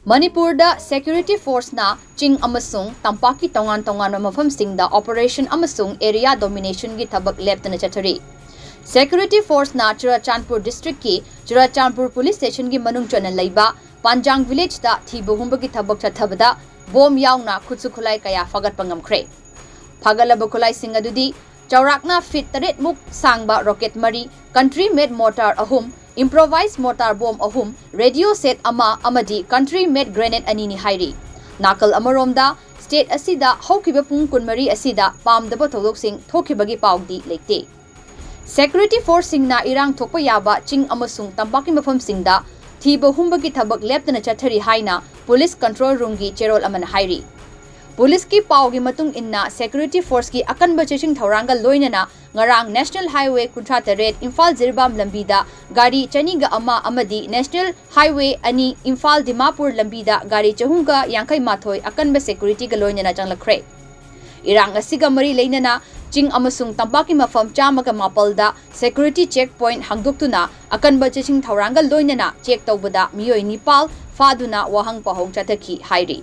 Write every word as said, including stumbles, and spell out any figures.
ꯃꯅꯤꯄꯨꯔꯗ ꯁꯦꯀ꯭ꯌꯨꯔꯤꯇꯤ ꯐꯣꯔꯁꯅ ꯆꯤꯡ ꯑꯃꯁꯨꯡ ꯇꯝꯄꯥꯛꯀꯤ ꯇꯣꯉꯥꯟ ꯇꯣꯉꯥꯟꯕ ꯃꯐꯝꯁꯤꯡꯗ ꯑꯣꯄꯔꯦꯁꯟ ꯑꯃꯁꯨꯡ ꯑꯦꯔꯤꯌꯥ ꯗꯣꯃꯤꯅꯦꯁꯟꯒꯤ ꯊꯕꯛ ꯂꯦꯞꯇꯅ ꯆꯠꯊꯔꯤ꯫ ꯁꯦꯀ꯭ꯌꯨꯔꯤꯇꯤ ꯐꯣꯔꯁꯅ ꯆꯨꯔꯥꯆꯥꯟꯄꯨꯔ ꯗꯤꯁꯇ꯭ꯔꯤꯛꯀꯤ ꯆꯨꯔꯥꯆꯥꯟꯄꯨꯔ ꯄꯨꯂꯤꯁ ꯁ꯭ꯇꯦꯁꯟꯒꯤ ꯃꯅꯨꯡ ꯆꯟꯅ ꯂꯩꯕ ꯄꯥꯟꯖꯥꯡ ꯚꯤꯂꯦꯖꯇ ꯊꯤꯕ ꯍꯨꯝꯕꯒꯤ ꯊꯕꯛ ꯆꯠꯊꯕꯗ ꯕꯣꯝ ꯌꯥꯎꯅ ꯈꯨꯠꯁꯨ ꯈꯨꯠꯂꯥꯏ ꯀꯌꯥ ꯐꯥꯒꯠꯄ ꯉꯝꯈ꯭ꯔꯦ꯫ ꯐꯥꯒꯠꯂꯕ ꯈꯨꯠꯂꯥꯏꯁꯤꯡ ꯑꯗꯨꯗꯤ ꯆꯥꯎꯔꯥꯛꯅ ꯐꯤꯠ ꯇꯔꯦꯠ ꯃꯨꯛ ꯁꯥꯡꯕ ꯔꯣꯀꯦꯠ ꯃꯔꯤ, ꯀꯟꯇ꯭ꯔꯤ ꯃꯦꯗ ꯃꯣꯔꯇꯥꯔ ꯑꯍꯨꯝ, ꯏꯝꯄ꯭ꯔꯣꯚꯥꯏꯖ ꯃꯣꯔꯇꯥꯔ ꯕꯣꯝ ꯑꯍꯨꯝ, ꯔꯦꯗꯤꯑꯣ ꯁꯦꯠ ꯑꯃ ꯑꯃꯗꯤ ꯀꯟꯇ꯭ꯔꯤ ꯃꯦꯗ ꯒ꯭ꯔꯦꯅꯦꯗ ꯑꯅꯤꯅꯤ ꯍꯥꯏꯔꯤ꯫ ꯅꯥꯀꯜ ꯑꯃꯔꯣꯝꯗ, ꯁ꯭ꯇꯦꯠ ꯑꯁꯤꯗ ꯍꯧꯈꯤꯕ ꯄꯨꯡ ꯀꯨꯟꯃꯔꯤ ꯑꯁꯤꯗ ꯄꯥꯝꯗꯕ ꯊꯧꯗꯣꯛꯁꯤꯡ ꯊꯣꯛꯈꯤꯕꯒꯤ ꯄꯥꯎꯗꯤ ꯂꯩꯇꯦ꯫ ꯁꯦꯀ꯭ꯌꯨꯔꯤꯇꯤ ꯐꯣꯔꯁꯁꯤꯡꯅ ꯏꯔꯥꯡ ꯊꯣꯛꯄ ꯌꯥꯕ ꯆꯤꯡ ꯑꯃꯁꯨꯡ ꯇꯝꯄꯥꯛꯀꯤ ꯃꯐꯝꯁꯤꯡꯗ ꯊꯤꯕ ꯍꯨꯝꯕꯒꯤ ꯊꯕꯛ ꯂꯦꯞꯇꯅ ꯆꯠꯊꯔꯤ ꯍꯥꯏꯅ ꯄꯨꯂꯤꯁ ꯀꯟꯇ꯭ꯔꯣꯜ ꯔꯨꯝꯒꯤ ꯆꯦꯔꯣꯜ ꯑꯃꯅ ꯍꯥꯏꯔꯤ꯫ ꯄꯨꯂꯤꯁꯀꯤ ꯄꯥꯎꯒꯤ ꯃꯇꯨꯡ ꯏꯟꯅ, ꯁꯦꯀ꯭ꯌꯨꯔꯤꯇꯤ ꯐꯣꯔꯁꯀꯤ ꯑꯀꯟꯕ ꯆꯦꯛꯁꯤꯟ ꯊꯧꯔꯥꯡꯒ ꯂꯣꯏꯅꯅ ꯉꯔꯥꯡ ꯅꯦꯁꯅꯦꯜ ꯍꯥꯏꯋꯦ ꯀꯨꯟꯊ꯭ꯔꯥ ꯇꯔꯦꯠ ꯏꯝꯐꯥꯜ ꯖꯤꯔꯤꯕꯥꯝ ꯂꯝꯕꯤꯗ ꯒꯥꯔꯤ ꯆꯅꯤꯒ ꯑꯃ ꯑꯃꯗꯤ ꯅꯦꯁꯅꯦꯜ ꯍꯥꯏꯋꯦ ꯑꯅꯤ ꯏꯝꯐꯥꯜ ꯗꯤꯃꯥꯄꯨꯔ ꯂꯝꯕꯤꯗ ꯒꯥꯔꯤ ꯆꯍꯨꯝꯒ ꯌꯥꯡꯈꯩ ꯃꯥꯊꯣꯏ ꯑꯀꯟꯕ ꯁꯦꯀ꯭ꯌꯨꯔꯤꯇꯤꯒ ꯂꯣꯏꯅꯅ ꯆꯪꯂꯛꯈ꯭ꯔꯦ꯫ ꯏꯔꯥꯡ ꯑꯁꯤꯒ ꯃꯔꯤ ꯂꯩꯅꯅ ꯆꯤꯡ ꯑꯃꯁꯨꯡ ꯇꯝꯄꯥꯛꯀꯤ ꯃꯐꯝ ꯆꯥꯝꯃꯒ ꯃꯥꯄꯜꯗ ꯁꯦꯀ꯭ꯌꯨꯔꯤꯇꯤ ꯆꯦꯛ ꯄꯣꯏꯟꯠ ꯍꯥꯡꯗꯣꯛꯇꯨꯅ ꯑꯀꯟꯕ ꯆꯦꯛꯁꯤꯟ ꯊꯧꯔꯥꯡꯒ ꯂꯣꯏꯅꯅ ꯆꯦꯛ ꯇꯧꯕꯗ ꯃꯤꯑꯣꯏ ꯅꯤꯄꯥꯜ ꯐꯥꯗꯨꯅ ꯋꯥꯍꯪ ꯄꯥꯎꯍꯪ ꯆꯠꯊꯈꯤ ꯍꯥꯏꯔꯤ꯫